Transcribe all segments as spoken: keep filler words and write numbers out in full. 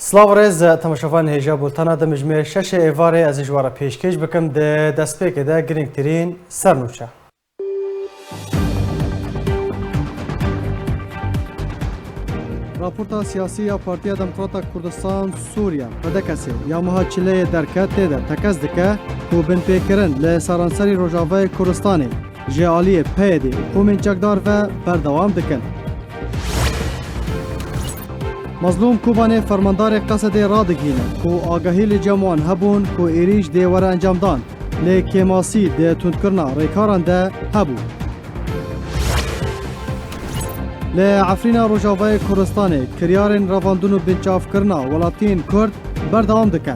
Silav û rêz, temaşevanên hêja bultena di mijmê şeşê êvarê ez ê ji we re pêşkêş bikim. Di destpêkê de girîngtirîn sernûçe. Raporta siyasî ya Partiya Demokrata Kurdistan Sûriye, P D K S, ya meha çileyê derket tê de tekez dike ku binpêkirin li seranserî Rojavayê Kurdistanê ji aliyê P Y D û komên çekdar ve berdewam dikin. Mazlûm Kobanê fermandarê Qesedê radigihîne ku agahî li cem wan hebûn ku êrîş dê were encamdan, lê kêmasî di tundkirina rêkaran de hebû. Li Efrîna Rojavayê Kurdistanê kiryarên revandin û binçavkirina welatiyên Kurd berdewam dike.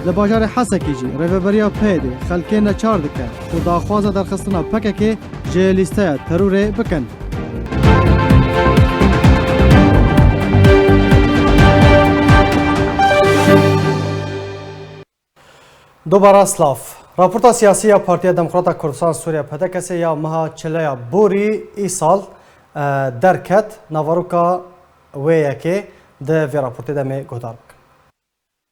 Li bajarê Hesekê jî rêveberiya P Y D xelkê neçar dike ku daxwaza derxistina P K K ji lîsteya terorê bikin. Dobara silav. Raporta siyasî ya Partiya Demokrata Kurdistan Sûriye, P D K S, ya meha çileya borî îsal, e, derket. Naveroka wê yekê di vê raportê de em ê guhdar bikin.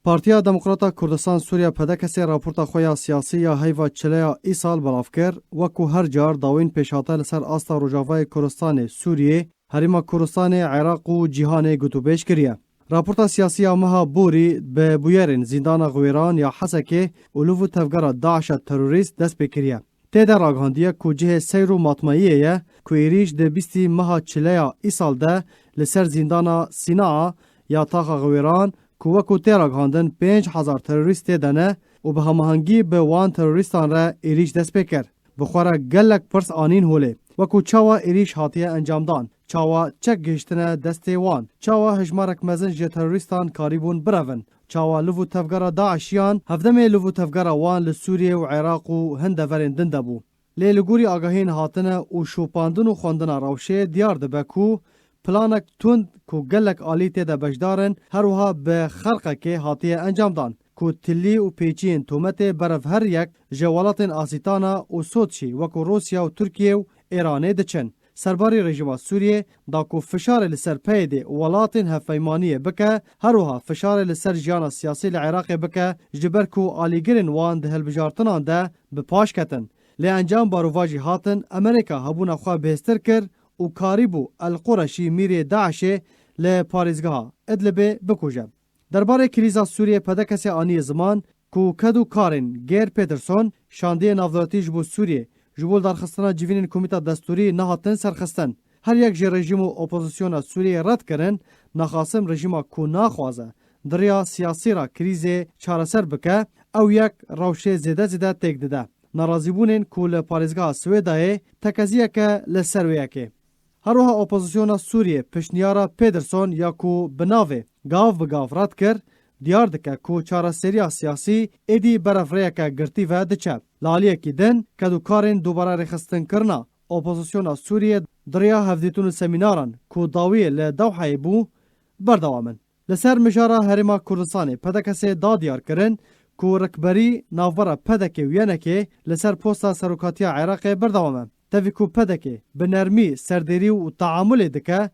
Partiya Demokrata Kurdistan Sûriye, P D K S, raporta xwe ya siyasî ya heyva çileya îsal belav kir, wekû her car dawîn pêşhate li ser asta Rojavayê Kurdistanê, Sûriyê, Herêma Kurdistanê, Iraq û cîhanê gotûbêj kiriye. Raporta siyasî ya meha borî bi bûyerên zîndana Xwêran ya Hesekê û liv û tevgera DAIŞa terorîst dest pê kiriye. Tê de ragihandiye ku cihê seyr û matmayiyê ye ku êrîş di bîstî meha çileya îsal de li ser zîndana Sînaa ya taxa Xwêran ku wekû tê ragihandin pênc hezar terorîst tê de ne û bi hemahengî bi wan terorîstan re êrîş dest pê kir. Bi xwe re gelek pirs anîn holê. Wekû çawa êrîş hatiye encamdan? Çawa çek gihiştine destê wan? Çawa hejmarek mezin ji terorîstan karîbûn birevin? Çawa liv û tevgera DAIŞiyan, hevdemê liv û tevgera wan li Sûriyê û Iraq û hin deverên din de bû? Lê li gorî agahiyên hatine û şopandin û xwendina rewşê diyar dibe ku planek tund ku gelek alî tê de beşdar in, her wiha bi xerqekê hatiye encamdan, ku tilî û pêçiyên tometê berev her yek ji welatên Asîtana û Sotçî wekû Rûsya û Tirkiye û Êranê diçin. Serbarê rejîma Sûriyê da ku fişarê li ser P Y D û welatên hevpeymaniyê bike, her wiha fişarê li ser jiyana siyasî li Iraqê bike, ji ber ku alîgirên wan di hilbijartinan de bi paş ketin. Lê encam barovajî hatin, Amerîka hebûna xwe bihêztir kir û karîbû El Qureşî, mîrê DAIŞê, li parêzgeha Idlibê bikuje. Derbarê krîza Sûriyê, P D K S aniye ziman ku ked û karên Geir Peterson, şandiyê navdewletî ji bo Sûriyê, ji bo lidarxistina civînên komîta destûrî nehatin serxistin. Her yek ji rejîm û opozisyona Sûriyê red kirin, naxasim rejîma ku naxwaze di riya siyasî re krîzê çareser bike, ew yek rewşê zêde zêde têk dide. Nerazîbûnên ku li parêzgeha Swêdayê tekeziyeke li ser wê yekê. Her wiha opozisyona Sûriyê piştniyara Pederson ya ku bi navê gav bi gav red kir, diyar dike ku çareseriya siyasî êdî berev rêyeke girtî ve diçe. Li aliyekî din, kedûkarên dubare rêxistinkirina opozisyona Sûriyê di riya hevdîtin û semînaran ku dawiyê li Dewheyê bû, berdewam in. Li ser mijara Herêma Kurdistanê, P D K S da diyar kirin ku rikberî navbera P D K û Y N K'ê li ser posta serokatiya Iraqê berdewam e. Tevî ku P D K bi nermî serdêrî û teamulê dike,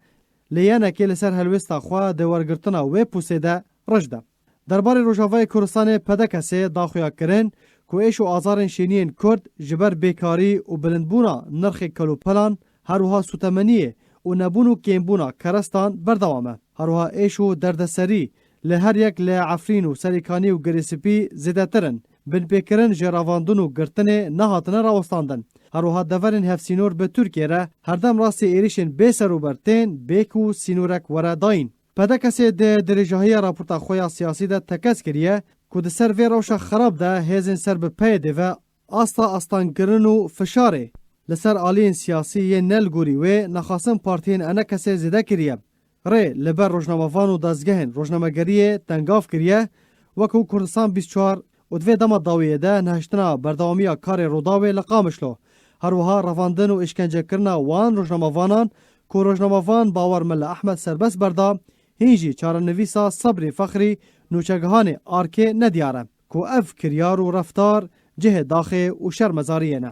lê Y N K li ser helwêsta xwe di wergirtina wê postê de rijd e. Derbarê Rojavayê Kurdistanê, P D K S da xuya kirin ku êş û azarên şêniyên Kurd ji ber bêkarî û bilindbûna nirxê kelopelan, her wiha sûtemeniyê û nebûn û kêmbûna kerestan berdewam e. Her wiha êş û derdeserî li her yek li Efrîn û Serêkanî û Girê Spî zêdetir in. Binpêkirin ji revandin û girtinê nehatine rawestandin. Her wiha deverên hevsînor bi Tirkiyê re herdem rastî êrîşên bêserûber tên bê ku sînorek were dayîn. P D K S di dirêjahiya raporta xwe ya siyasî de tekez kiriye ku di ser vê rewşa xerab de hêzên ser bi P Y D ve asta astankirin û fişarê li ser aliyên siyasî yên ne li gorî wê naxasim partiyên E N K S'ê zêde kiriye. Rê li ber rojnamevan û dezgehên rojnamegeriyê tengav kiriye, wekû Kurdistan bîst û çar û di vê dema dawiyê de nehiştina berdewamiya karê Rûdawê li Qamişlo. Her wiha revandin û îşkencekirina wan rojnamevanan ku rojnamevan Bawer Mela Ehmed serbest berda, hîn jî çarenivîsa Sebrî Fexrî nûçegihanê arkê nediyar e ku ev kiryar û reftar cihê daxê û şermezariyê ne.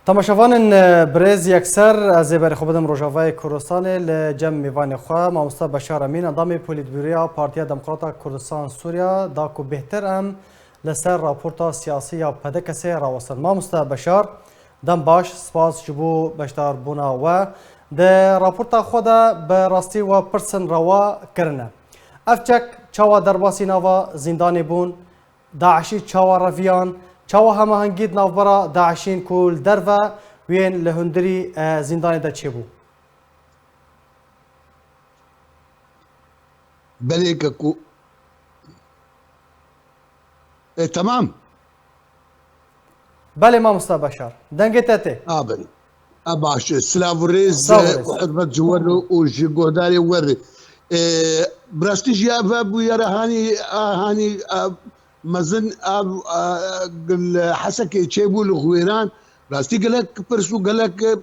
Temaşevanên, e, birêz yekser, ez ê berê xwe bidim Rojavayê Kurdistanê li cem mêvanê xwe, Mamoste Beşar Emîn, endamê Polîtbûroya Partiya Demokrata Kurdistan Sûriya, da ku bêhtir em li ser raporta siyasî ya P D K S'ê rawestin. Mamoste Beşar, dem baş, spas ji bo beşdarbûna we. Di raporta xwe de bi rastî we pirsin rewa kirine. Ev çek çawa derbasî nava zîndanê bûn? DAIŞî çawa reviyan? Çawa hemahengî di navbera DAIŞîn ku li derve û yên li hundirî, e, zîndanê de çêbû? Belê ke ku E, temam. Belê mamosta Beşar. Dengê te tê. A belê. A baş. Silav û rêz, Silav û rêz. Û hurmet ji we re û ji guhdarê we re. E, bi rastî jî ev bûyera hanî, a, hanî, a, mezin, a, a, li Hesekê çêbû li Xwêran. Rastî gelek pirs û gelek, e, e,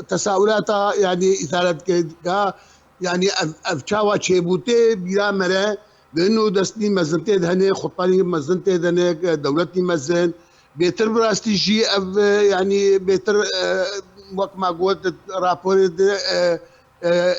tesawulata, yanî îsare dike, ka, yanî ev, ev çawa çêbû tê bîra me re, di ino destî mezin tê de hene, xutbanî mezin tê de hene, dewletî mezin. Bêtir bi rastî jî ev, e, yanî bêtir, e, wek ma got, raporê de, e, e,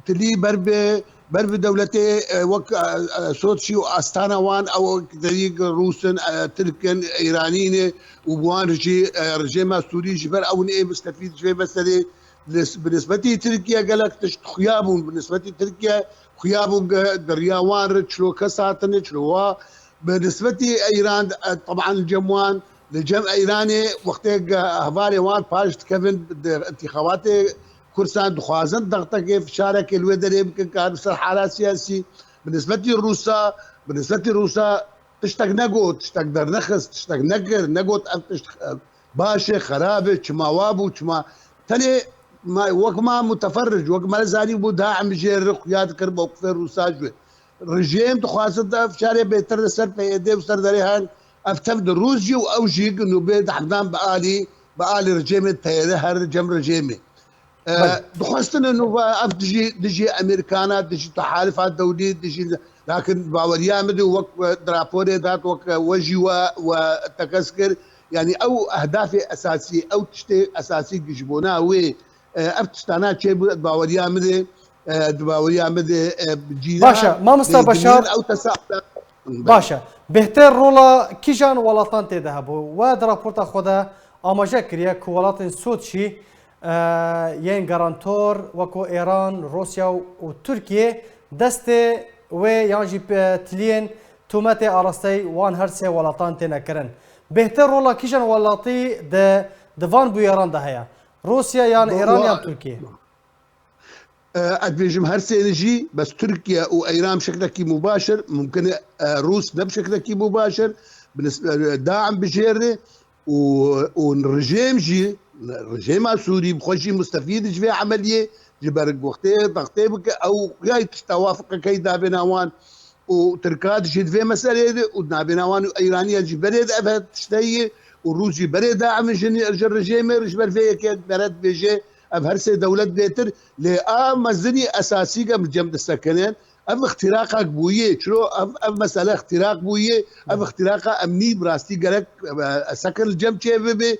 tilî ber bi, ber bi dewletê, e, wek, e, e, Soçî û astana wan, ew derî Rûs in, e, Tirk in, Îranî ne û bi wan jî, e, rejêma Sûrî ji ber ew ê mistefîd ji vê meselê. Nis-, bi nisbetî Tirkiye gelek tişt xuya bûn, bi nisbetî Tirkiye xuya bûn, ge-, di riya wan re çilo kes hatine, çilo wa, bi nisbetî Îran, e, teban li cem wan, li cem Îranê wextê ge-, hevalê wan paş dikevin di întîxabatê Kursan dixwazin dextekê fişarekê li wê derê bikin, kar bi ser hala siyasî, bi nisbetî Rûsa, bi nisbetî Rûsa tiştek negot, tiştek dernexist, tiştek nekir, negot ev tişt, e, baş e, xerab e, çima wa bû, çima. Tenê ma, wek ma muteferric, wek me zanî bû daim jê re xuya dikir mewqifê Rûsa ji wê. Rejîm dixwazin de fişarê bêtir li ser P Y D û ser derê hen, ev tev di Rûs jî û ew jî nûbê dehfdan bi alî, bi alî rejîmê P Y D her cem rejîmê. E, Belê. Dixwestine nûva ev dijî, dijî Amerîkana, dijî tehalifa dewlî, dijî, lakin baweriya min de wek, e, di raporê de hat, wek, e, we jî we, we tekez kir. Yanî ew ehdafê esasî, ew tiştê esasî ku ji bona wê, e, ev tiştana çêbû, di baweriya min de, e, di baweriya min de, e, cîna Baş e, mamosta lê Beşar. Ew tesa-, Baş e. Bêhtir rola kîjan welatan tê de hebû? We di raporta xwe de amaje kiriye ku welatên Soçî, e, yên garantor weko Îran, Rûsya û Tirkiye destê wê yan jî pe-, tiliyên tometê arasteyî wan her sê welatan têne kirin. Bêhtir rola kîjan welatî di, di van bûyeran de heye? Rûsya yan Îran yan Tirkiye? E, ez dibêjim her sêni jî, bes Tirkiye û Îran bi şeklekî mubaşir, mumkin e, e, Rûs ne bi şeklekî mubaşir, bi nis-, e, daim bijêre û, û rejîm jî, rejîma Sûrî bi xwe jî mustefîd ji vê emeliyê, ji ber wextê dextê bike, ew xuya tişta wafiqekey navêna wan û Tirka dijî di vê meseleyê de û navêna wan û Îraniya jî berê de ev tişt heye û Rûs jî berê daim ji, ji rejîmê, ji ber vê yekê mere dibêje, ev her sê dewlet bêtir, lê a mezinî esasî em li cem disekinin, ev îxtîraqek bûye. Çiro ev, ev mesele îxtîraq bûye, ev îxtîraqa emnî bi rastî gerek, e, sekin li cem çê bibe.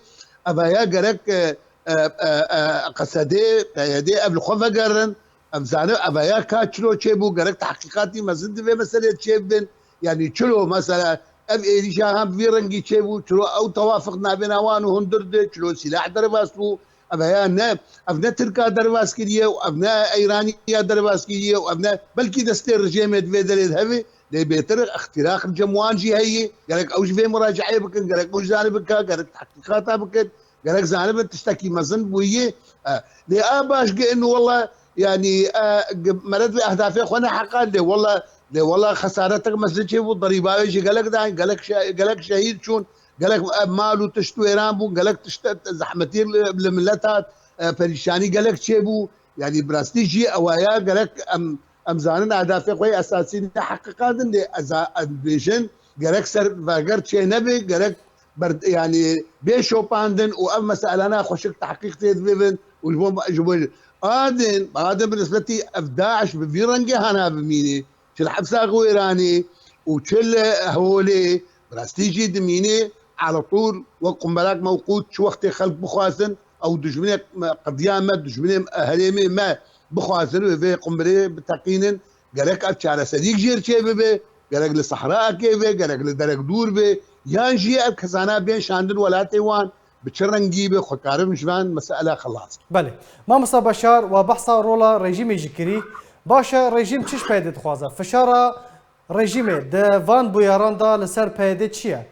Ev ya gerek, e, e, e, e, Qesedê, P Y D ev li xwe vegerin. Ev zane, ev ya ka çilo çêbû, gerek tehqîqatî mezin di vê meselê çêbibin. Yanî çilo mesela ev êrîşa hem vî rengî çêbû, çilo ew tewafiq navêna wan û hundir di, çilo sîlah derbas bû. Ev ya ne, ev ne Tirka derbas kiriye û ev ne Îraniya derbas kiriye û ev ne, belkî destê rejêmê di vê derê de hebe, lê bêtir îxtîraq li cem wan jî heye. Gerek ew ji vê muracaeyê bikin, gerek ew ji zanî bike, gerek tehqîqata bikin. Gerek zanibin tiştekî mezin bûye. E, lê a baş gi in wela, yanî, e, gi-, meret wê ehdafê xwe neheqand, lê wela, lê wela xesaretek mezin çêbû, derîba wê jî gelek dan, gelek şe-, gelek şehîd çûn, gelek, e, mal û tişt wêran bûn, gelek tişt zehmetî li, li milet hat, e, perîşanî gelek çêbû. Yanî bi rastî jî ewaya gerek em, em zanin ehdafê xwe yê esasî neheqiqandin, lê ez a-, em dibêjin gerek ser veger çê nebe, gerek ber-, yanî bê şopandin û ev meselana xweşik tehqîq tê dibibin û ji bo, ji bo, adin, adin bi nisbetî ev DAIŞ bi vî rengê hana bimîne, çi li hepsa Xwêranê û çi li Holê, bi rastî jî dimîne على طول وەک قمبەلەک موقوت، çi wextê xelk bixwazin, ew dijminê qediya me, dijminê herêmê me bixwazin û vê qumbilê biteqînin, gerek ev çareserîk jêr çê bibe, gerek li sehraekê be, gerek li derek dûr be, yan jî ev kesana bên şandin welatê wan, bi çi rengî be, xwe karim ji van mesele xelas. Belê. Mamosta Beşar, we behsa rola rejîmê jî kirî. Baş e, rejîm çi ji P Y D'ê dixwaze? Fişara rejîmê di van bûyaran de li ser P Y D çi ye?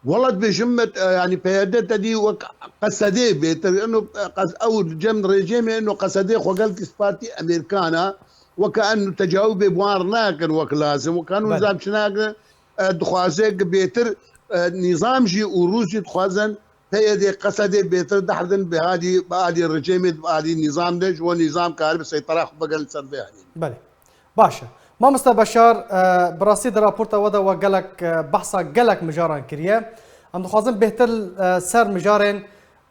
Wela dibêjim me, e, yanî P Y D te dî wek Qesedê bêtir, ino, e, qes-, ew cem rejîmê ino Qesedê xwe gelkî spartî Amerîkana, weke eno tecawubê bi wan nakin wek lazim, weke eno Belê. nizam çi nakin, e, dixwaze ki bêtir, e, nizam jî û Rûs jî dixwazin P Y D Qesedê bêtir dehridin bi alî, bi alî rejîmê, bi alî nizam de, ji bo nizam karibe seytera xwe bigire li ser vê herêmê. Belê. Baş e. Mamosta Beşar, e, bi rastî di raporta we de we gelek, e, behsa gelek mijaran kiriye. Em dixwazin bêhtir, e, ser mijarên,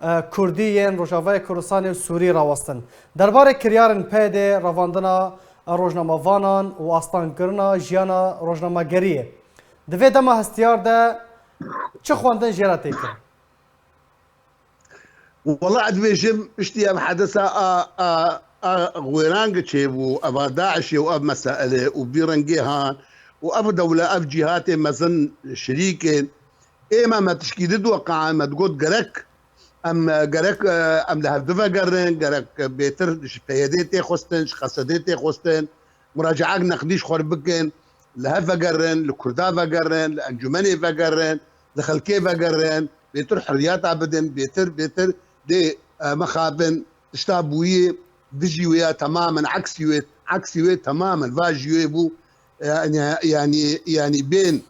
e, Kurdî yên Rojavayê Kurdistanê û Sûrî rawestin. Derbarê kiryarên P Y D, revandina, e, rojnamevanan û astengirina jiyana rojnamegeriyê. Di vê dema hestiyar de çi xwendin jê re tê kirin? Wela ez dibêjim, piştî ev hedisa a, a, a wêrang çêbû, eva DAIŞê û ev meselê û vî rengê han û ev dewle, ev cîhatê mezin şirîk in. Ême me tişkî did weqan, me digot gerek em, gerek, e, em li hev bivegerin, gerek bêtir ji P Y D tê xwestin, ji Qesedê tê xwestin, muracaek neqdî ji xwe re bikin, li hev vegerin, li Kurda vegerin, li encûmenê vegerin, li xelkê vegerin, bêtir hurriyeta bidin, bêtir, bêtir dê, e, mixabin tişta bûyî dijî wê ya temamen eksî wê, eksî wê temamen vajî wê bû, e, yani, yani, yani bên,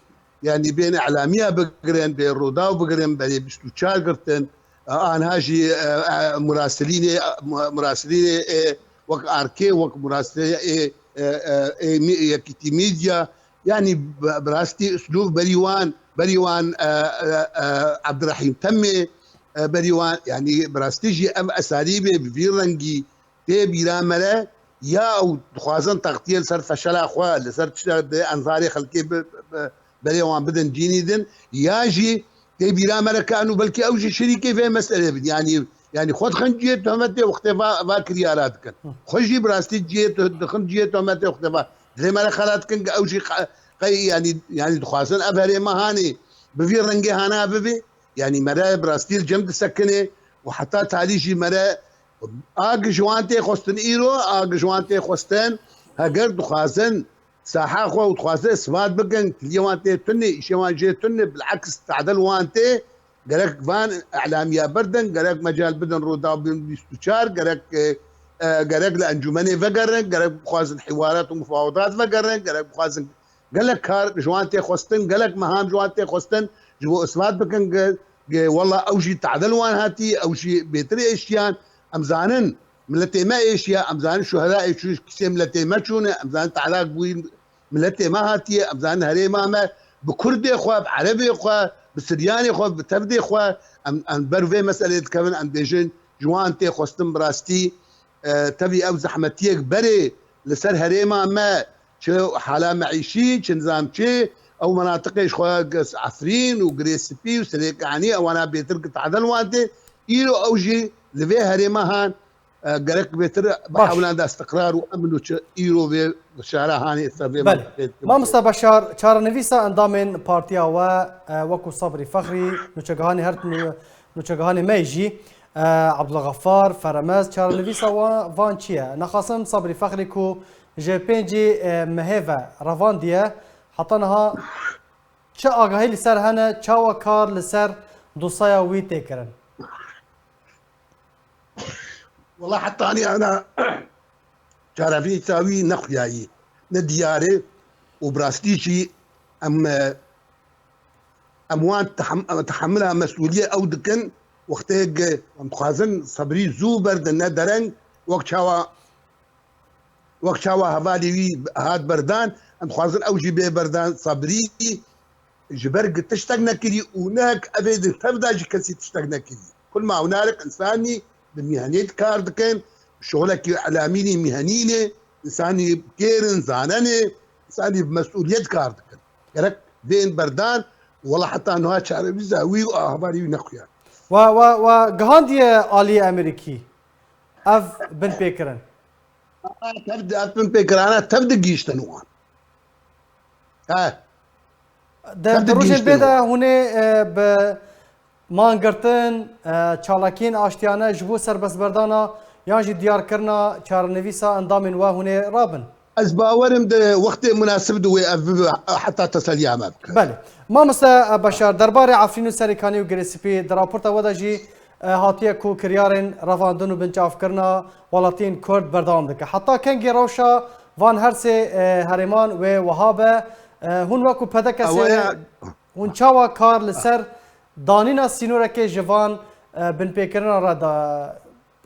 yani bên elamiya bigirin, bê Rûdaw bigirin, berê bîst û çar girtin, e, anha jî, e, e, murasilînê, e, mu-, murasilînê, e, wek arkê, wek murasilê, e, e, e, e, mi-, Yekîtî Medya, yani bi, bi rastî uslûb berî wan, berî wan, e, e, e, Abdurrahîm Temê, e, berî wan, yani bi rastî jî ev esalîbê bi vî rengî tê bîra me re, ya ew dixwazin textiyê li ser feşela xwe, li ser tişta di enzarê xelkê bi, bi, berê wan bidin cînî din, ya jî tê bîra me re ke eno belkî ew jî şirîkê vê meselê bin. Yani, yani xwe dixin cihê tohmetê wextê va, va kiryara dikin. Xwe jî bi rastî cihê to-, dixin cihê tohmetê wextê va. Dilê me re xela dikin ke ew jî qe-, qey, yani, yani dixwazin ev herêma hanê bi vî rengê hana bibe. Yani me re bi rastî li cem disekine û heta talî jî me re a gi ji wan tê xwestin îro, a gi ji wan tê xwestin, heger dixwazin saha xwe û dixwazin isbat bikin, tiliyê wan tê tune, îşê wan jê tune, bileks tadil wan tê, gerek van elamiya berdin, gerek mecal bidin Rûdaw bin bîst û çar, gerek, e, e, gerek li encûmenê vegerin, gerek bixwazin hiwarat û mufawedat vegerin, gerek bixwazin gelek kar ji wan tê xwestin, gelek meham ji wan tê xwestin, ji bo isbat bikin ge, ge wela ew jî tadil wan hatî, ew jî bêtir êşiyan. Em zanin, miletê me êşiya, em zanin şuhedayê çû kîsê miletê me çûne, em zanin talak bûyî miletê me hatiye, em zanin herêma me bi Kurdê xwe, bi Erebê xwe, bi Siryanê xwe, bi tevdê xwe, em, em ber vê meselê dikevin, em dibêjin ji wan tê xwestin bi rastî, e, tevî ew zehmetiyek berê li ser herêma me, çi hala meîşî, çi nizam çi, ew menatiqê ji xwe Efrîn û Girê Spî û Serêkanî, ewana bêtir ki tadil wan tê, îro ew jî li vê herêma han, e, gerek bêtir bi Baş. hewlan de istiqrar û emn û çi îro vê şara hanê ser vê Belê. menatiqê dikin. Mamosta Beşar, çarenivîsa endamên partiya we, e, wekû Sabrî Fexrî, nûçegihanê her nû-, nûçegihanê me jî, e, Abdulxefar, Feremez, çarenivîsa wa-, van çi ye? Nexasim Sabrî Fexrî ku ji pêncî, e, mehê ve revandiye, heta niha çi agahî li ser hene, çawa kar li ser dosaya wî tê kirin? Wela hetanî ana çarevîsa wî nexuyayî, ne diyar e û bi rastî jî em, e, em wan tehem-, tehemila mesûliyê ew dikin, wextê ge em dixwazin Sebrî zû berdin ne dereng, wek çawa, wek çawa hevalê wî hat berdan, em dixwazin ew jî bê berdan. Sebrî ji ber gi tiştek nekirî û nehek evê di tev de jî kesî tiştek nekirî. Kul ma hunarik însanî bi mîhenî kar dikin, şolekî elamînî mîhenî ne, însanî kêr in, zanen e, însanî bi mesûliyet kar dikin. Gerek bên berdan Wela heta niha çarebîza wî û ahbarî wî nexuya. Wa, wa, wa gihandiye aliyê Amerîkî ev binpêkirin? Tev di, ev binpêkirana tev digihîştin wan. He. Di, Tev di rojên digihîştin bê de wan. Hûn ê, e, bi mangirtin, e, çalakiyên aştiyane ji bo serbestberdana yan jî diyarkirina çarenivîsa endamên we hûn ê rabin? Ez bawerim di wextê munasib de wê ev bibe, heta teseliya me bike. Belê. Mamoste Beşar, derbarê Efrîn û Serêkanî û Girê Spî di raporta we de jî, e, hatiye ku kiryarên revandin û binçavkirina welatiyên Kurd berdewam dike. Heta kengî rewşa van her sê, e, herêman wê wiha be? E, hûn wekû P D K S Ew e ya- hûn çawa kar li ser danîna sînorekê ji van, e, binpêkirina re de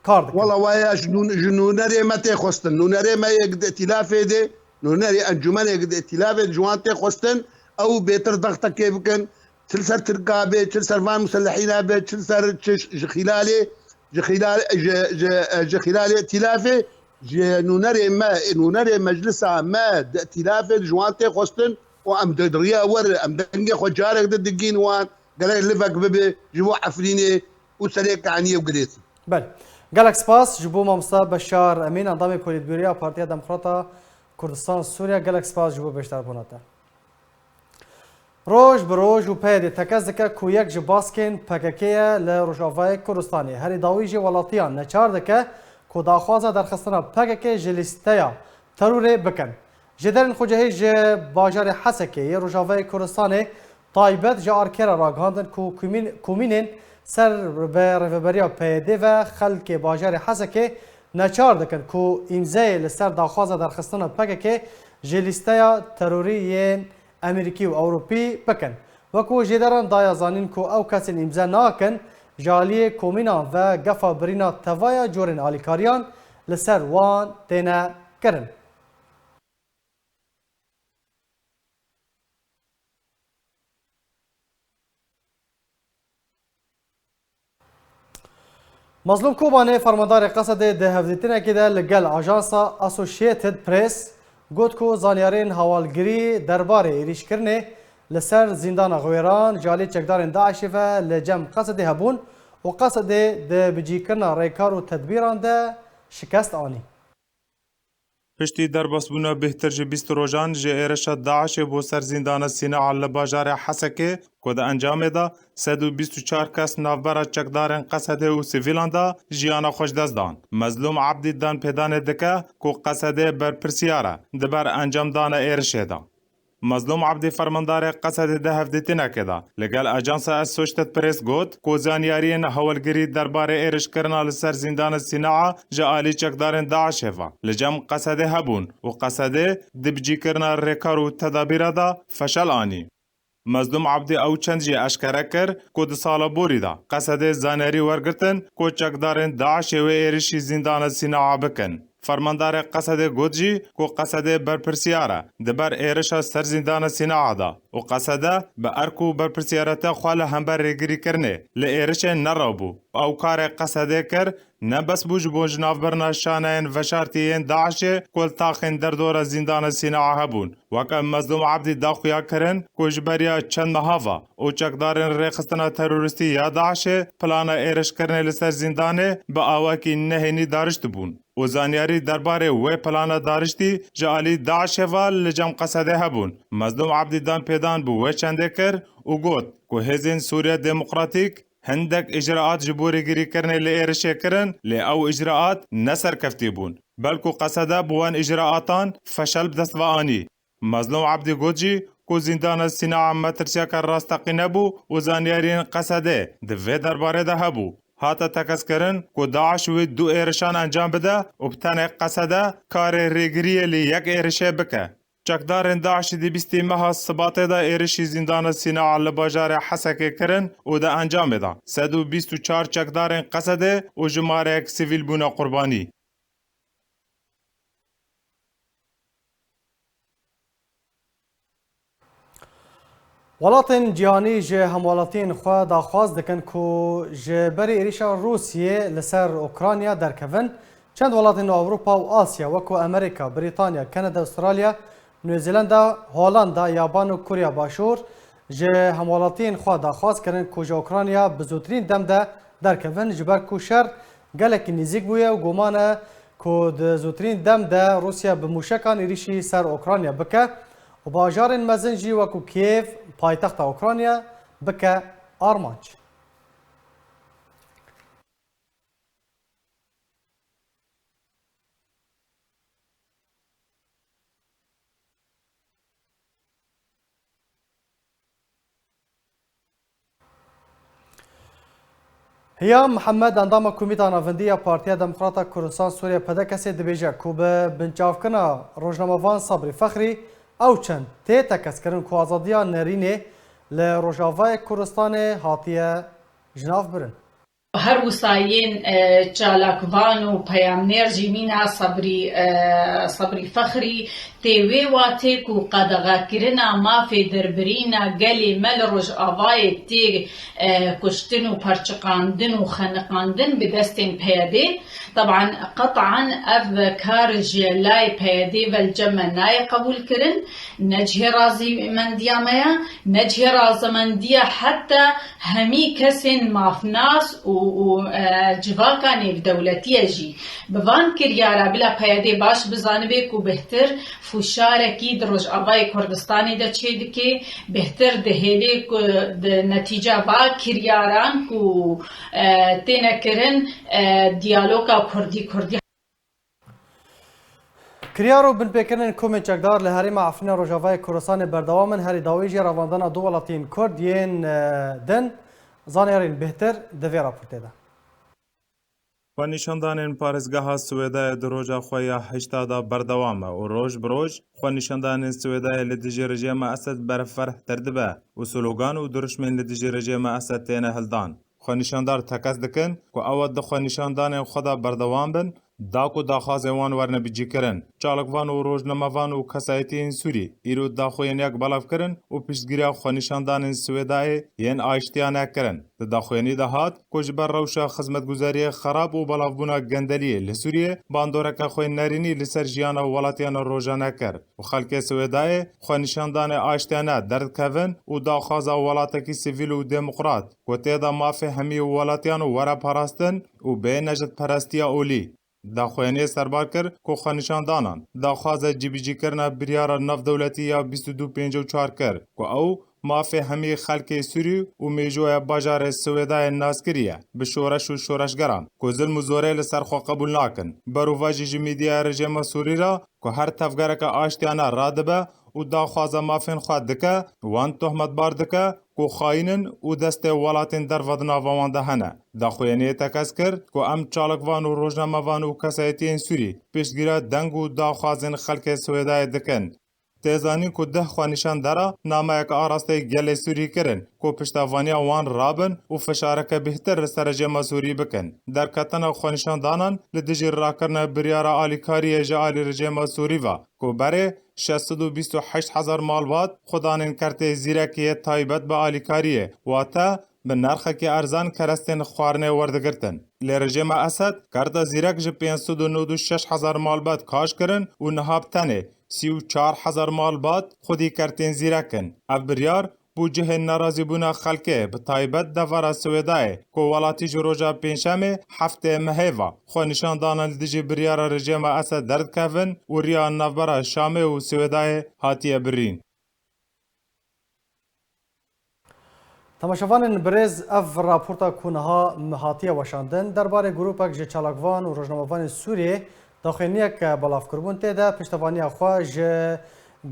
kar dikin? Wela waya ji nûn-, ji nûnerê me tê xwestin. Nûnerê me yek di îtîlafê de, nûnerê encûmenê yek di îtîlafê de ji wan tê xwestin, ew bêtir dextekê bikin, çi li ser Tirka be, çi li ser van muselehîna be, çi li ser çi ji xîlalê, ji xîlalê, ji, ji, ji xîlalê îtîlafê, ji nûnerê me, nûnerê meclisa me di îtîlafê de ji wan tê xwestin û em di riya wer, em dengê xwe carek di digîn wan, gerek livek bibe ji bo Efrînê û Serêkaniyê û Girêsî. Belê. Gelek spas ji bo mamosta Beşar Emîn, endamê Polîtbûroya Partiya Demokrata Kurdistan Sûriye. Gelek spas ji bo beşdarbûna te. Roj bi roj û peyê dê tekez dike ku yek ji baskên P K K ye li Rojavayê Kurdistanê. Herî dawî jî welatiyan neçar dike ku daxwaza derxistina P K K ji lîsteya terorê bikin. Jêderên xwecihî ji bajarê Hesekê yê Rojavayê Kurdistanê taybet ji Arkerê ragihandin ku komîn-, komînên ser bi rêveberiya P Y D ve xelkê bajarê Hesekê neçar dikin ku îmzeyê li ser daxwaza derxistina P K K ji lîsteya terorî yên Amerîkî û Ewropî bikin. Wekû jêderan daye zanîn ku ew kesên îmze nakin, ji aliyê komînan ve gefa birîna tevaya corên alîkariyan li ser wan têne kirin. Mazlûm Kobanê, fermandarê Qesedê, di hevdîtinekê de li gel ajansa Associated Press got ku zanyarên hewalgirî derbarê êrîşkirinê li ser zîndana Xwêran ji alî çekdarên DAIŞê ve li cem Qesedê hebûn û Qesedê di bicîkirina rêkar û tedbîran de şikest anî. Piştî derbasbûna bêhtir ji bîst rojan ji êrişa DAIŞê bo ser zîndana Sînaa li bajarê Hesekê, ku di encamê de sed û bîst û çar kes navbera çekdarên Qesedê û sivîlan de jiyana xwe ji dest dan. Mezlûm Ebdî danpêdanê dike ku Qesedê berpirsiyar e di ber encamdana êrişê de. Mezlûm Ebdî, fermandarê Qesedê, di hevdîtinekê de li gel ajansa Associated Press got ku zanyariyên hewlgirî derbarê êrişkirina li ser zîndana Sînaa ji alî çekdarên DAIŞê ve li cem Qesedê hebûn û Qesedê di bicîkirina rêkar û tedabîra de feşel anî. Mezlûm Ebdî ew çend jî eşkere kir ku di sala borî de Qesedê zanyarî wergirtin ku çekdarên DAIŞê wê êrişî zîndana Sînaa bikin. Fermandarê Qesedê got jî ku Qesedê berpirsiyar e di ber êrişa ser zîndana Sînaa de û Qesede bi erk û berpirsiyareta xwe li hember rêgirîkirinê li êrişê nerabû û ew karê Qesedê kir ne bes bû ji bo ji navbirina şaneyên veşartî yên DAIŞê ku li taxên derdora zîndana Sînaa hebûn. Weke Mezlûm Ebdî da xuya kirin ku ji beriya çend meha ve û çekdarên rêxistina terorîstî ya DAIŞê plana êrişkirinê li ser zîndanê bi awakî nehênî dariştibûn û zanyarî derbarê wê plana dariştî ji alî DAIŞê ve li cem Qesedê hebûn. Mezlûm Ebdî danpêdan bi wê çendê kir û got ku Hêzên Sûriya Demokratîk hindek îcraat ji bo rêgirîkirinê li êrişê kirin, lê ew îcraat ne serkeftî bûn, belku Qesede bi wan îcraatan feşel bi dest ve anî. Mezlûm Ebdî got jî ku zîndana Sînaa metirsiyeke rasteqîne bû û zanyariyên Qesedê di vê derbarê de hebû. Hate tekez-kirin ku DAIŞ wê du êrişan encam bide û bi tenê Qesede karê rêgiriyê li yek êrişê bike. Çekdarên DAIŞê di bîstê meha Sibatê de êrişî zîndana Sînaa li bajarê Hesekê kirin û di encamê de sed û bîst û çar çekdarên Qesedê û jimareyek sivîl bûne qurbanî. Welatên cîhanî ji hemwelatiyên xwe daxwaz dikin ku ji berî êrîşa Rûsiyê li ser Ukrayna derkevin, çend welatên Ewropa û Asya wekû Amerîka, Brîtanya, Kanada, Australya, Nû Zeelanda, Holanda, Yaban û Korya Başûr Ji hemwelatiyên xwe daxwaz kirin ku ji Ukrayna bi zûtirîn dem de derkevin, ji ber ku şer gelekî nêzîk bûye û guman e ku di zûtirîn dem de Rûsya bi mûşekan êrîşî ser Ukrayna bike û bajarên mezin jî wekû Kiev, paytexta Ukrayna, bike armanc. Hiya Mihemed, endama Komîta Navendî ya Partiya Demokrata Kurdistan Sûriye, P D K S, dibêje ku bi binçavkirina rojnamevan Sabrî Fexrî, ew çend tê tekez kirin ku azadiya nerînê li Rojavayê Kurdistanê hatiye ji nav birin. Her wisa yên, e, çalakvan û peyamnêr jî mîna Sebrî, e, Sebrî Fexrî tê wê watê ku qedexekirina mafê derbirîna gelê me li Rojavayê tê, e, kuştin û perçiqandin û xeniqandin bi destên P Y D'ê. Teban, qetan ev kar ji layê P Y D'ê ve li cem me nayê qebûlkirin, ne cihê razîmendiya me ye, ne cihê razemendiya heta hemî kesên mafnas û, û, e, civaka nêvdewletî ye jî. Bi van kiryara bila P Y D baş bizanibe ku bêhtir fûşarekî di Rojavayê Kurdistanê de çêdike, bêhtir dihêle ku di netîca va kiryaran ku, e, têne kirin, e, diyaloga Kurdî-Kurdî. Kiryar û binpêkirinên komên çekdar li herêma Efrîna Rojavayê Kurdistanê berdewam in. Herî dawî jî revandina du welatiyên Kurd yên, e, din zaniyarên bêhtir di vê raportê de. Xwenîşandanên parêzgeha Swêdayê di roja xwe ya heşta de berdewam e û roj bi roj xwenîşandanên Swêdayê li dijî rejîma Esed berferhtir dibe û slogan û dirûşmên li dijî rejîma Esed têne hildan. Xwenîşandar tekez dikin ku ew ê di xwenîşandanên xwe de berdewam bin, da ku daxwazên wan werine bicîkirin. Çalakvan û rojnamevan û kesayetiyên Sûrî îro daxuyaniyek belav kirin û piştgiriya xwenîşandanên Swêdayê yên aştiyane kirin. Di daxuyanî de hat ku ji ber rewşa xizmetguzariyê xerab û belavbûna gendeliyê li Sûriyê bandoreke xwe nerînî li ser jiyana welatiyana rojane kir û xelkê Swêdayê xwenîşandanê aştiyane derdikevin û daxwaza welatekî sivîl û demokrat ku tê de mafê hemî welatiyan were parastin û bê nejetperestiya olî. Daxuyaniyê serbar kir ku xwenîşandanan daxwaza cîbicîkirina biryara navdewletî ya bîst û du pêncî û çar kir ku ew mafê hemî xelkê Sûrî û mêjoya bajarê Swêdayê nas kiriye bi şoreş û şoreşgeran ku zilm û zorê li ser xwe qebûl nakin. Berovajî ji mîdyaya rejîma Sûrî re ku her tevgereke aştiyane radibe û daxwaza mafên xwe dike, wan tohmetbar dike ku xayîn in û destê welatên derve di nava wan de hene. Daxuyaniyê tekez kir ku em çalakvan û rojnamevan û kesayetiyên Sûrî piştgiriya deng û daxwazên xelkê Swêdayê dikin. Tê zanîn ku deh xwenîşandera nameyeke arasteyê gelê Sûrî kirin ku piştevaniya wan rabin û fişareke bêhtir li ser rejîma Sûrî bikin. Derketina xwenîşandanan li dijî rakirina biryara alîkariyê ji alî rejîma Sûrî ve ku berê şeş sed û bîst û heşt hezar malbat xwedanên kertê zîrekê yê taybet bi alîkariyê, wate bi nirxekî erzan kerestên xwarinê werdigirtin. Lê rejîma Esed kerta zîrek ji pênc sed û nod û şeş hezar malbat kaş kirin û niha bi tenê sî û çar hezar malbat xwedî kertên zîrek in. Ev biryar bû cihê nerazîbûna xelkê, bi taybet devera Swêdayê, ku welatî ji roja Pêncşemê heftê mehê ve xwenîşandana li dijî biryara rejîma Esed derdikevin û riya navbera Şamê û Swêdayê hatiye birîn. Temaşevanên birêz, ev raporta ku niha hatiye weşandin, derbarê grûpek ji çalakvan û rojnamevanên Sûriyê daxuyaniyek belav kiribûn. Tê de piştevaniya xwe ji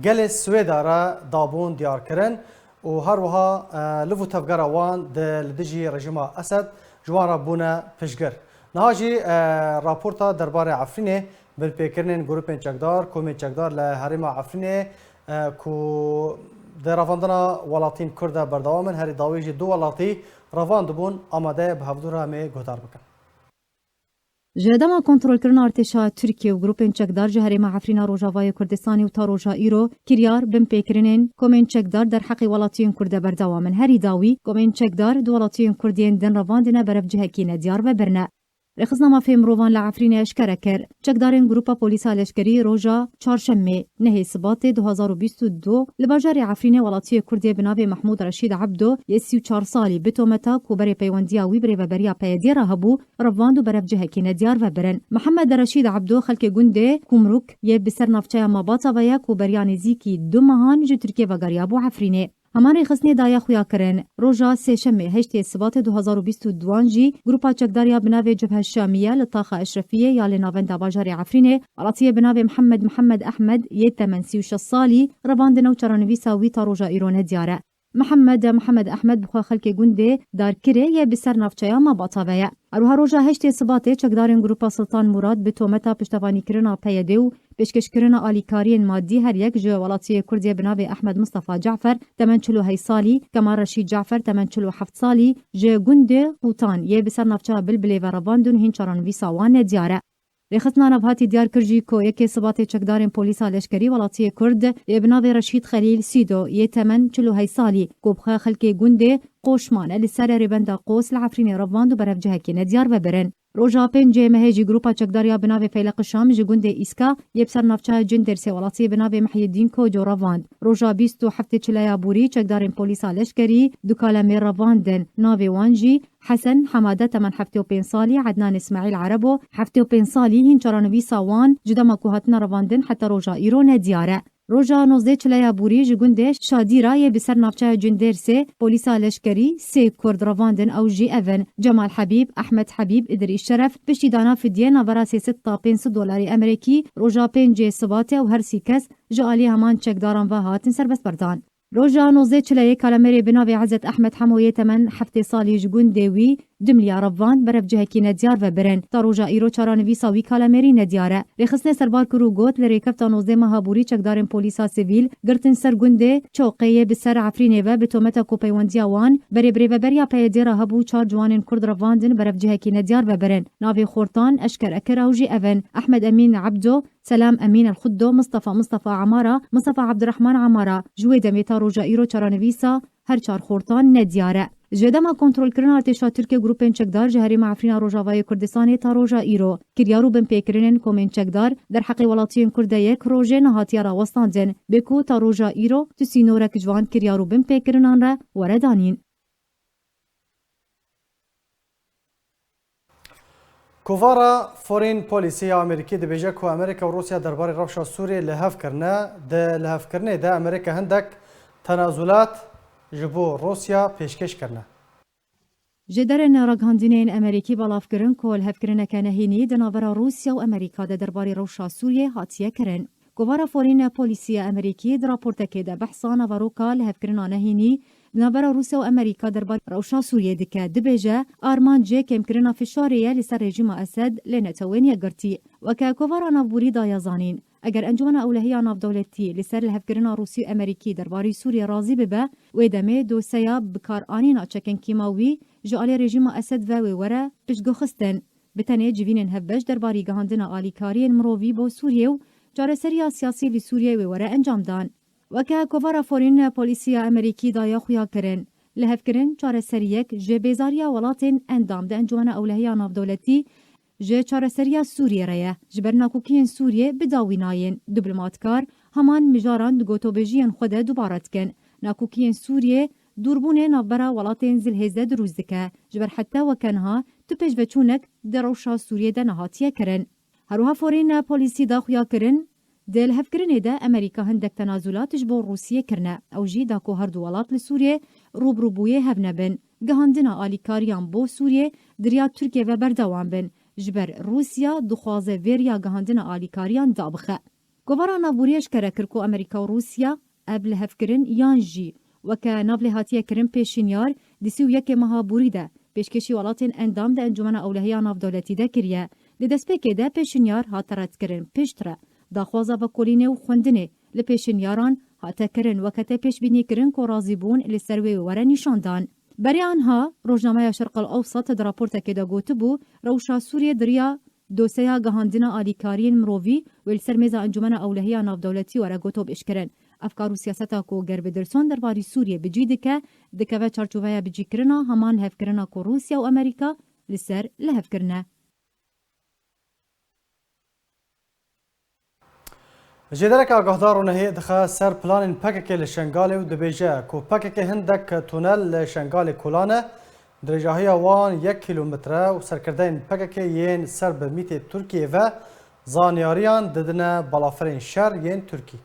gelê Swêda re dabûn diyar kirin û her wiha, e, liv û tevgera wan di li dijî rejîma Esed ji wan re bûne piştgir. Niha jî, e, raporta derbarê Efrînê, binpêkirinên grûpên çekdar, komên çekdar li herêma Efrînê, e, ku di revandina welatiyên Kurd de berdewam in, herî dawî jî du welatî revandibûn, amade ye bi hevdû re em ê guhdar bikin. Ji dema kontrolkirina artêşa Tirkiye û grûpên çekdar ji herêma Efrîna Rojavayê Kurdistanê û ta roja îro kiryar binpêkirinên komên çekdar derheqê welatiyên Kurd de berdewam in. Herî dawî komên çekdar du welatiyên Kurd yên din revandine berev cihekî nediyar ve birine. Rêxistina Mafê Mirovan li Efrînê eşkere kir, çekdarên Grupa Polîsa Leşkerî roja Çarşemê, nehê Sibatê du hazar û bîst û du, li bajarê Efrînê welatiyê Kurd yê bi navê Mehmûd Reşîd Ebdo yê sî û çar salî bi tometa ku berê peywendiya wî bi rêveberiya P Y D'ê re hebû, revand û berev cihekî nediyar ve birin. Mihemed Reşîd Ebdo xelkê gundê Kumruk yê bi ser navçeya Mabata ve ye ku beriya nêzîkî du mehan ji Tirkiyê vegeriyabû Efrînê. Heman rêxistinê daye xuya kirin. Roja Sêşemê heştê Sibatê du hazar û bîst û duan jî grupa çekdar ya bi navê Cebhe Şamiye li taxa Eşrefiyê ya li navenda bajarê Efrînê, welatiyê bi navê Mihemed Mihemed Ehmed yê temen sî û şeş salî revandine û çarenivîsa wî ta roja îro nediyar e. Mihemed Mihemed Ehmed bi xwe xelkê gundê Darkirê yê bi ser navçeya Mabata ve ye. Her wiha roja heştê Sibatê çekdarên Grupa Siltan Murad bi tometa piştevanîkirina P Y D û pêşkêşkirina alîkariyên madî her yek ji welatiyê Kurd yê bi navê Ehmed Mistefa Cafer, temen çil û heyt salî, Kemal Reşîd Cafer, temen çil û heft salî, ji gundê Qûtan yê bi ser navçeya Bilbilê ve revandin hîn çarenivîsa wan nediyar e. Rêxistina nav hatî diyar kir jî ku yekê Sibatê çekdarên polîsa leşkerî welatiyê Kurd yê bi navê Reşîd Xelîl Sîdo yê temen çil û heyt salî ku bi xwe xelkê gundê Qoşmane li ser rêbenda Qos li Efrînê revand û berev cihekî nediyar ve birin. Roja pêncê mehê jî grupa çekdar ya bi navê Feyleq Şam ji gundê Îska yê bi ser navçeya Cindêrsê welatiyê bi navê Mihyedîn Koco revand. Roja bîst û heftê çileya borî çekdarên polîsa leşkerî du kalemê revandin. Navê wan jî Hesen Hemade temen heftê û pênc salî, Ednan Îsmaîl Erebo heftê û pênc salî hîn çarenivîsa wan ji dema ku hatine revandin heta roja îro nediyar e. Roja nozdeh çileya borî ji gundê Şadîra yê bi ser navçeya Cindêrsê polîsa leşkerî sê Kurd revandin, ew jî ev in: Cemal Hebîb, Ehmed Hebîb, Idrîs Şeref, piştî dana fidyê navbera sê sed ta pênc sed dolarê Emerîkî roja pêncê Sibatê û her sî kes ji alî heman çekdaran ve hatin serbestberdan. Roja nozdeh çileyê kalemêrê bi navê Ezet Ehmed Hemo yê temen heftê salî ji gundê wî Dimliya revand berev cihekî nediyar ve birin. Ta roja îro çarenivîsa wî kalemêrî nediyar e. Rêxistinê serbar kir û got, li rêkefta nozdeh meha borî çekdarên polîsa sivîl girtin ser gundê Çoqê yê bi ser Efrînê ve bi tometa ku peywendiya wan berê bi rêveberiya P Y D'ê re hebû çar ciwanên Kurd revandin berev cihekî nediyar ve birin. Navê xortan eşkere kir ew jî ev in: Ehmed Emîn Ebdo, Selam Emîn El Xuddo, Mistefa Mistefa Amara, Mistefa Ebdirehman Amara. Ji wê demê ta roja îro çarenivîsa her çar xortan nediyar e. Ji dema kontrolkirina artêşa Tirk ê grûpên çekdar ji herêma Efrîna Rojavayê Kurdistanê ta roja îro kiryar û binpêkirinên komên çekdar derheqê welatiyên Kurd de yek rojê nehatiye rawestandin, bê ku ta roja îro tu sînorek ji van kiryar û binpêkirinan re were danîn. Kovara Foreign Policy ya Amerîkî dibêje ku Amerîka û Rûsya derbarê rewşa Sûriyê li hev kirine. Di lihevkirinê de Amerîka hindek tenazulat ji bo Rûsya pêşkêş kirine. Ji derên ragihandinên Amerîkî belav kirin ku lihevkirineke nehênî di navbera Rûsya û Amerîka de derbarê rewşa Sûriyê hatiye kirin. Kovara Foreign Policy ya Amerîkî di raportekê de behsa naveroka lihevkirina nehênî di navbera Rûsya û Amerîka derbarê rewşa Sûriyê dike. Dibêje, armanc jê kêmkirina fişarê ye li ser rejîma Esed lê Netewên Yekgirtî. Weke Kovara Navborî daye zanîn, eger Encûmena Ewlehiya Navdewletî li ser lihevkirina Rûsî û Amerîkî derbarê Sûriyê razî bibe, wê demê doseya bikaranîna çekên kîmawî ji alî rejîma Esed ve wê were piştguhxistin. Bi tenê civînên hevbeş derbarî gihandina alîkariyên mirovî bo Sûriyê û çareseriya siyasî li Sûriyê wê were encamdan. Weke Kovara Foreign Policy ya Amerîkî daye xuya kirin, lihevkirin çareseriyek ji bêzariya welatên endam di Encûmena Ewlehiya Navdewletî ji çareseriya Sûriyê re ye. Ji ber nakokiyên Sûriyê bi dawî nayên. Diplomatkar heman mijaran di gotobêjiyên xwe de dubare dikin. Nakokiyên Sûriyê dûrbûnê navbera welatên zilhêz de dirûst dike. Ji ber heta weke niha tu pêşveçûnek di rewşa Sûriyê de nehatiye kirin. Her wiha Foreign Policy da xuya kirin, di lihevkirinê de Amerîka hindek tenazulat ji bo Rûsiyê kirine. Ew jî da ku her du welat li Sûriyê rûbirûbûyê hev nebin. Gihandina alîkariyan bo Sûriyê di riya Tirkiyê ve berdewam bin. Ji ber Rûsya dixwaze vê riya gihandina alîkariyan dabixe. Kovara Navborî eşkere kir ku Amerîka û Rûsya ev lihevkirin yan jî weke nav lê hatiye kirin pêşinyar di sî û yekê meha borî de pêşkêşî welatên endam di Encûmena Ewlehiya Navdewletî de kiriye. Di destpêkê de pêşinyar hate redkirin, piştre daxwaza vekolînê û xwendinê li pêşinyaran hate kirin, weke tê pêşbînîkirin ku razîbûn li ser wê were nîşandan. Berê anha, rojnameya Şerq El Ewsat di raportekê de gotibû, rewşa Sûriyê di riya doseya gihandina alîkariyên mirovî wê li ser mêza Encûmena Ewlehiya Navdewletî were gotobêjkirin. Ev kar û siyaseta ku Gerbiderson derbarî Sûriyê bi cî dike, dikeve çarçoveya bicîkirina heman lihevkirina ku Rûsya û Amerîka li ser lihev kirine. Jêdereke agahdar û nehê dixe ser planên P K K li Şengalê û dibêje ku P K K hindek tunel li Şengalê kolane, dirêjahiya wan yek kîlometre û serkirdeyên P K K yên ser bi mîtê Tirkiyê ve zanyariyan didine balafirên şer yên Tirkî.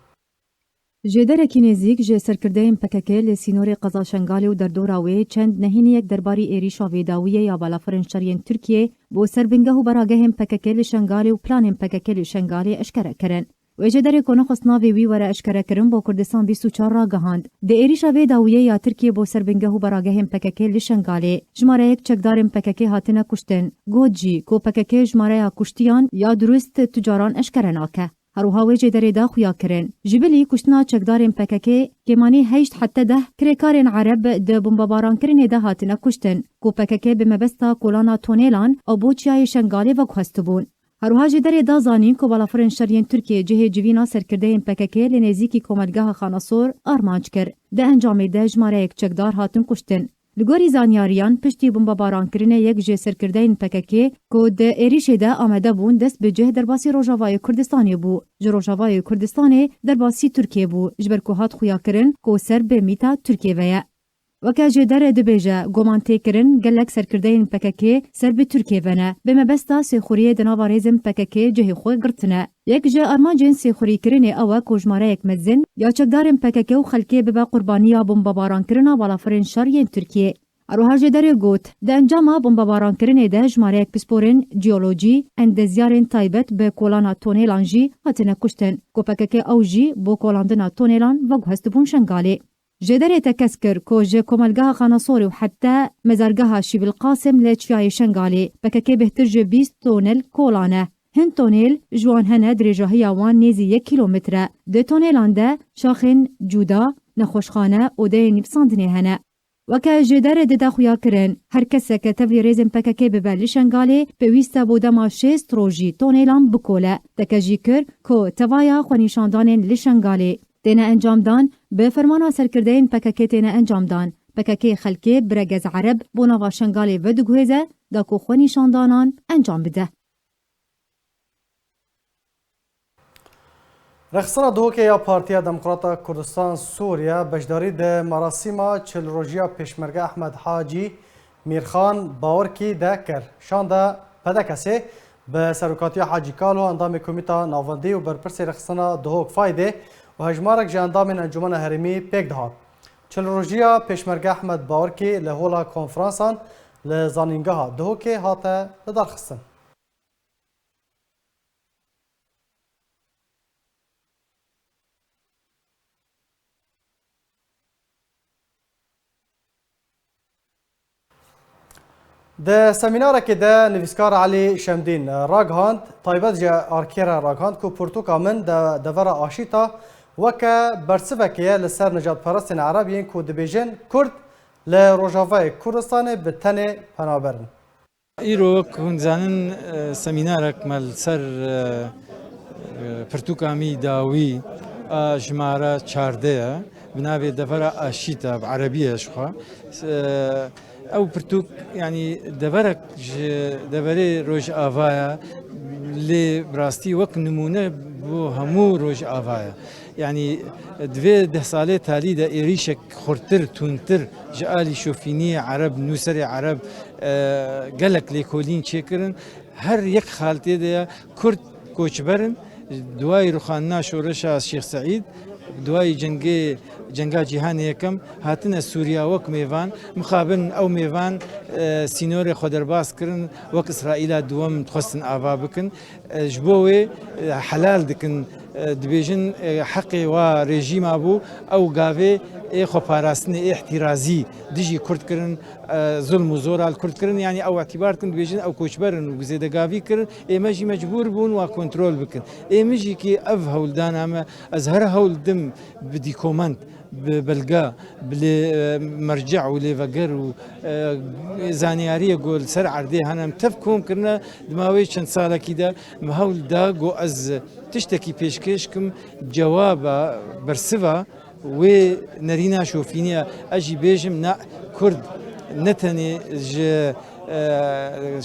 Jêderekî nêzîk ji serkirdeyên P K K li sînorê qeza Şengalê û derdora wê çend nehîniyek derbarî êrîşa vê dawiyê ya balafirên şer yên Tirkiyê bo ser bingeh û beragehên P K K li Şengalê û planên P K K li Şengalê eşkere kirin. Wê jêderê ku nexwest navê wî were eşkerekirin bo Kurdistan bîst û çar ragihand. Di êrîşa vê dawiyê ya Tirkiyê bo ser bingeh û beragehên P K K li Şengalê, jimareyek çekdarên P K K hatine kuştin. Got jî ku P K K jimareya kuştiyan ya dirust tu caran eşkere nake. Her wiha wê jêderê de xuya kirin. Ji bilî kuştina çekdarên P K K, kêmanî heşt heta deh kirêkarên Ereb di bombebarankirinê de hatine kuştin, ku P K K bi mebesta kolana tonêlan û bo çiyayê Şengalê veguhestibûn. Her wiha jêderê da zanîn ku balafirên şer yên Tirkiyê cihê civîna serkirdeyên P K K li nêzîkî komelgeha Xanasor armanc kir. Di encamê de jimareyek çekdar hatin kuştin. Li gorî zanyariyan, piştî bombebarankirinê yek ji serkirdeyên P K K ku di êrîşê de amade bûn dest bi cih derbasî Rojavayê Kurdistanê bû. Ji Rojavayê Kurdistanê derbasî Tirkiyê bû, ji ber ku hat xuyakirin ku ser bi mîta Tirkiyê ve ye. Weke jêder dibêje, guman tê kirin gelek serkirdeyên P K K ser bi Tirkiyê ve ne. Bi mebesta sêxuriyê di nava rêzên P K K cihê xwe girtine. Yek ji armancên sêxurîkirinê ew e ku jimareyek mezin ya çekdarên P K K û xelkê bibe qurbaniya bombebarankirinê balafirên şer yên Tirkiyê. Her wiha jêderê got, di encama bombebarankirinê de jimareyek pisporên jeolojî, endezyarên taybet bi kolana tonêlan jî hatine kuştin, ku P K K ew jî bo kolandina tonêlan veguhestibûn Şengalê. Jêderê tekez kir ku ji komelgeha Xanasorê û heta mezargeha Şîvil Qasim li çiyayê Şengalê P K K bêhtir ji bîst tonel kolan e. Hin tonêl ji wan hene dirêjahiya wan nêzî yek kîlometre. Di tonêlan de şaxên cuda, nexweşxane, odeyên nivîsandinê hene. Weke jêder dide xuyakirin, her keseke tevlî rêzên P K K bibe li Şengalê, pêwîst e bo dema şêst rojî tonêlan bikole. Teke jî kir ku tevaya xwenîşandanên li Şengalê têne encamdan, bi fermana serkirdeyên P K K têne encamdan. P K K xelkê bi regez Ereb bo nava Şengalê vediguhêze, da ku xwenîşandanan encam bide. Rexsana Duhokê ya Partiya Demokrata Kurdistan Sûriye beşdarî di merasîma çil rojiya Pêşmerge Ehmed Hacî Mîrxan Bawerkî de kir. Şanda P D K S'ê bi serokatiya Hacî Kalo, endamê Komîta Navendî û berpirsê rexsana Duhok Faydê û hejmarek ji endamên Encûmena Herêmî pêk dihat. Çil rojiya Pêşmerge Ehmed Bawerkî li Hola Konferansan li Zanîngeha Duhokê hate lidarxistin. Di semînarekê de nivîskar Elî Şemdîn ragihand, taybet ji arkê re ragihand ku pirtûka min de devera aşîta weke bersivekê ye li ser nijadperestên Ereb yên ku dibêjin Kurd li Rojavayê Kurdistanê bi tenê penaber in. Îro, wek hûn dizanin, e, semînarek me li ser, e, e, pirtûka mî dawî a jimara çardeh ye, bi navê Devera Aşîta, bi erebî ye jixwe. E, ew pirtûk, yanî deverek ji deverê Rojava ye, lê bi rastî wek nimûne bo hemû Rojava ye. Yanî di vê deh salê talî de êrîşek xurtir, tundtir ji alî şofîniyê Ereb, nûserê Ereb, e, gelek lêkolîn çêkirin. Her yek xaltê de ya Kurd koçber in. Duayî ruxandina şoreşa Şêx Seîd, duayî cengê, cenga cîhanê yekem, hatine Sûriya wek mêvan. Mixabin ew mêvan, e, sînorê xwe derbas kirin, wek Îsraîla duwem dixwestin ava bikin. E, ji bo wê, e, helal dikin, e, dibêjin, e, heqê wa rejîma bû, ew gavê ê xweparastinê, ê îhtîrazî dijî Kurd kirin, e, zulm û zora li Kurd kirin, yanî ew îtîbar dikin, dibêjin ew koçber in û zêdegavî kirin, ê me jî mecbûr bûn wa kontrol bikin. Ê min jî kî ev hewldana me, ez her hewl dim bi dîkoment, bi belge, bi lê, e, merceh û lêveger û, e, zanyariyê ku li ser erdê hene em tev kom kirine, di mawê çend salekî de min hewl da ku ez tiştekî pêşkêş kim, cewaba, bersiva wê nerîna şofînî ye. Ez jî bêjim, na, Kurd ne tenê ji, e,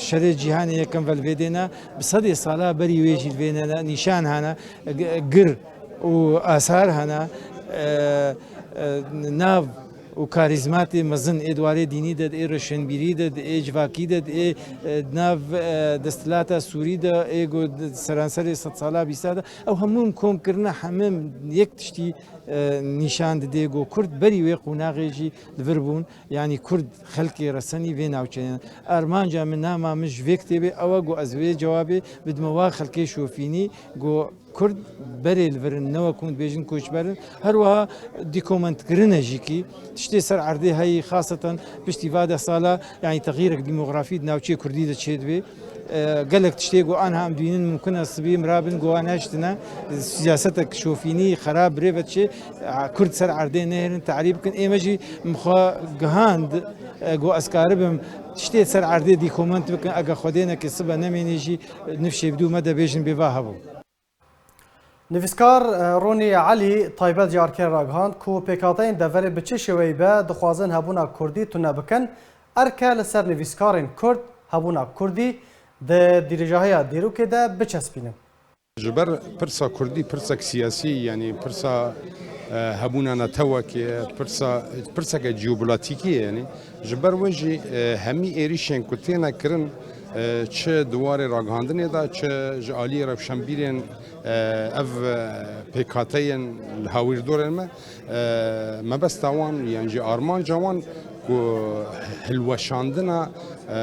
şerê cîhanê yekem ve li vê dê ne, bi sedê sala berî wê jî li vê ne, ne, nîşan hene, g-, gir û asar hene, e, e, nav û karîzmatê mezin ê di warê dînî de, di ê roşenbîrî de, di ê civakî de, di ê, e, di nav, e, desthilata Sûrî de, ê ku di seranserê sedsala bîsta de, ew hemû komkirine hemû yek tiştî, e, nîşan didê ku Kurd berî wê qonaxê jî li vir bûn. Yanî Kurd xelkê resenî vê navçeyê ne. Armanca min, nama min ji vê kitêbê ew e ku ez vê cewabê bidime wa xelkê şofînî ku Kurd berê li vir in, ne wek hûn dibêjin koçber in. Her wiha dîkomentkirine jî kî tiştê ser erdê heyî, xaseten piştî va deh sala, yanî texyîrek demografî di navçeyê Kurdî de çêdibê. E, gelek tiştê ku anha em dibînin mimkun e sibî mirabin ku wan neştine, siyasetek şofînî xerab birêve çê, e, Kurd ser erdê nehêrin tarî bikin. Ê me jî min xwe gihand, e, ku ez karibim tiştê ser erdê dîkoment bikin, ege Xwedê neke sibe nemênê jî, e, nifşê bidû me de bêjin bê va hebû. Nivîskar, e, Ronî Elî taybet ji Arkenê ragihand ku pêkhateyên deverê bi çi şêweyî be dixwazin hebûna Kurdî tune bikin. Erke li ser nivîskarên Kurd hebûna Kurdî di dîrêjahiya dîrokê de biçespînin. Ji ber pirsa Kurdî pirsek siyasî, yanî pirsa, e, hebûna netewekê, pirsa, pirseke jeopolitîkî ye, yanî ji ber wê jî, e, hemî êrîşên ku têne kirin, e, çi di warê ragihandinê de, çi ji aliyê rewşenbîrên, e, ev, e, pêkhateyên li hawîrdorên me, e, mebesta wan yan jî armanca wan ku hilweşandina, e,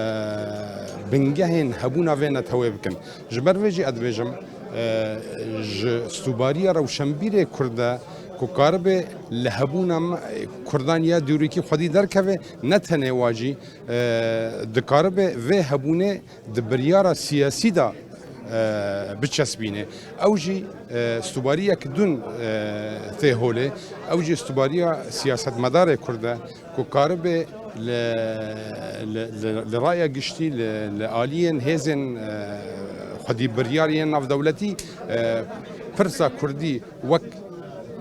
bingehên hebûna vê netewê bikin. Ji ber vê jî ez dibêjim, e, ji sûbariya rewşenbîrê Kurd e ku karibe li hebûna me, Kurdan ya dîrokî xwedî derkeve, ne tenê wa jî, e, dikaribe vê hebûnê di biryara siyasî de, e, biçespîne. Ew jî, e, sûbariyek din, e, tê holê. Ew jî sûbariya siyasetmedarê Kurd e ku karibe li, li, li, li raya giştî, li, li aliyên hêzên, e, xwedî biryar yên navdewletî, e, pirsa Kurdî wek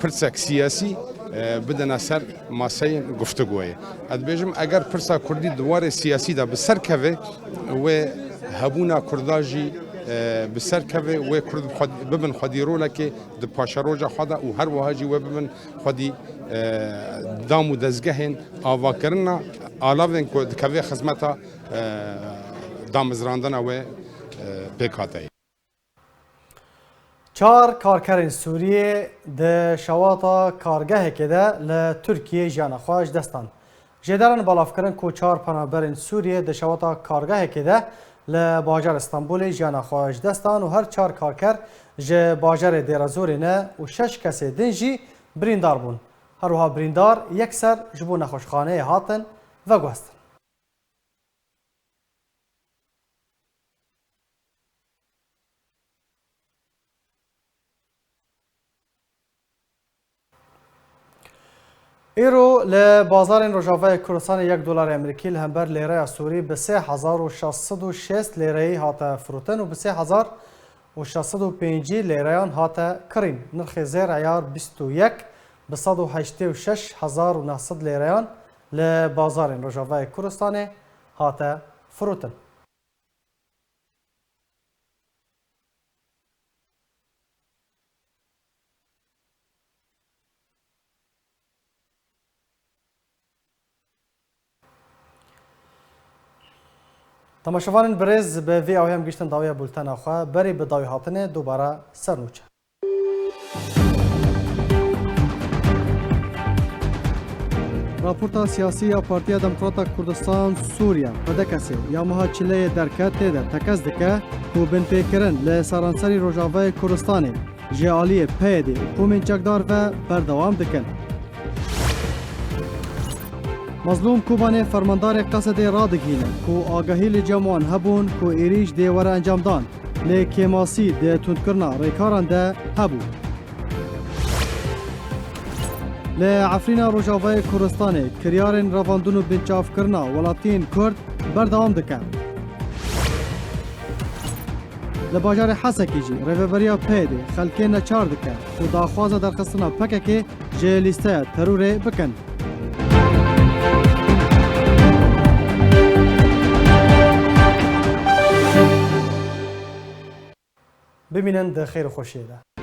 pirsek siyasî, e, bidine ser maseyên guftuguyê. Ez dibêjim, eger pirsa Kurdî di warê siyasî de bi ser keve, wê hebûna Kurda jî, e, bi ser keve, wê Kurd xwed-, bibin xwedî rolekê di paşeroja xwe de û her wiha jî wê bibin xwedî, e, dam û dezgehên avakirina alavên ku dikeve xizmeta, e, damezrandina wê, e, pêkhateyê. Çar karkerên Sûriyê di şewata kargehekê de li Tirkiyê jiyana xwe ji dest dan. Jêderan belav kirin ku çar penaberên Sûriyê di şewata kargehekê de li bajarê Stenbolê jiyana xwe ji dest dan û her çar karker ji bajarê Dêrezorê ne û şeş kesê din jî birîndar bûn. Her wiha birîndar yekser ji bo nexweşxaneyê hatin veguhestin. Îro li bazarên Rojavayê Kurdistanê yek dolarê Amerîkî li hember lêreya Sûrî bi sê hezar û şeş sed û şêst lêreyî hate firotin û bi sê hezar û şeş sed û pêncî lêreyan hate kirîn. Nirxê zêr eyar bîst û yek bi sed û heştê û şeş hezar û neh sed lêreyan li bazarên Rojavayê Kurdistanê hate firotin. Temaşevanên birêz, bi vî awê em giştin dawiya bultena xwe. Berî bi dawî hatinê dubara ser nûçe. Raporta siyasî ya Partiya Demokrata Kurdistan Sûriye, P D K S, ya meha çileyê derket tê de tekez dike ku binpêkirin li seranserî Rojavayê Kurdistanê ji aliyê P Y D û komên çekdar ve berdewam dikin. Mezlûm Kobanê fermandarê Qesedê radigihîne ku agahî li cem wan hebûn ku êrîş dê were encamdan. Lê kêmasî di tundkirina rêkaran de hebû. Li Efrîna Rojavayê Kurdistanê kiryarên revandin û binçavkirina welatiyên Kurd berdewam dike. Li bajarê Hesekê jî Rêveberiya P Y D xelkê neçar dike ku daxwaza derxistina P K K ji lîsteya terorê bikin. Bimînin di xêr û xweşiyê de.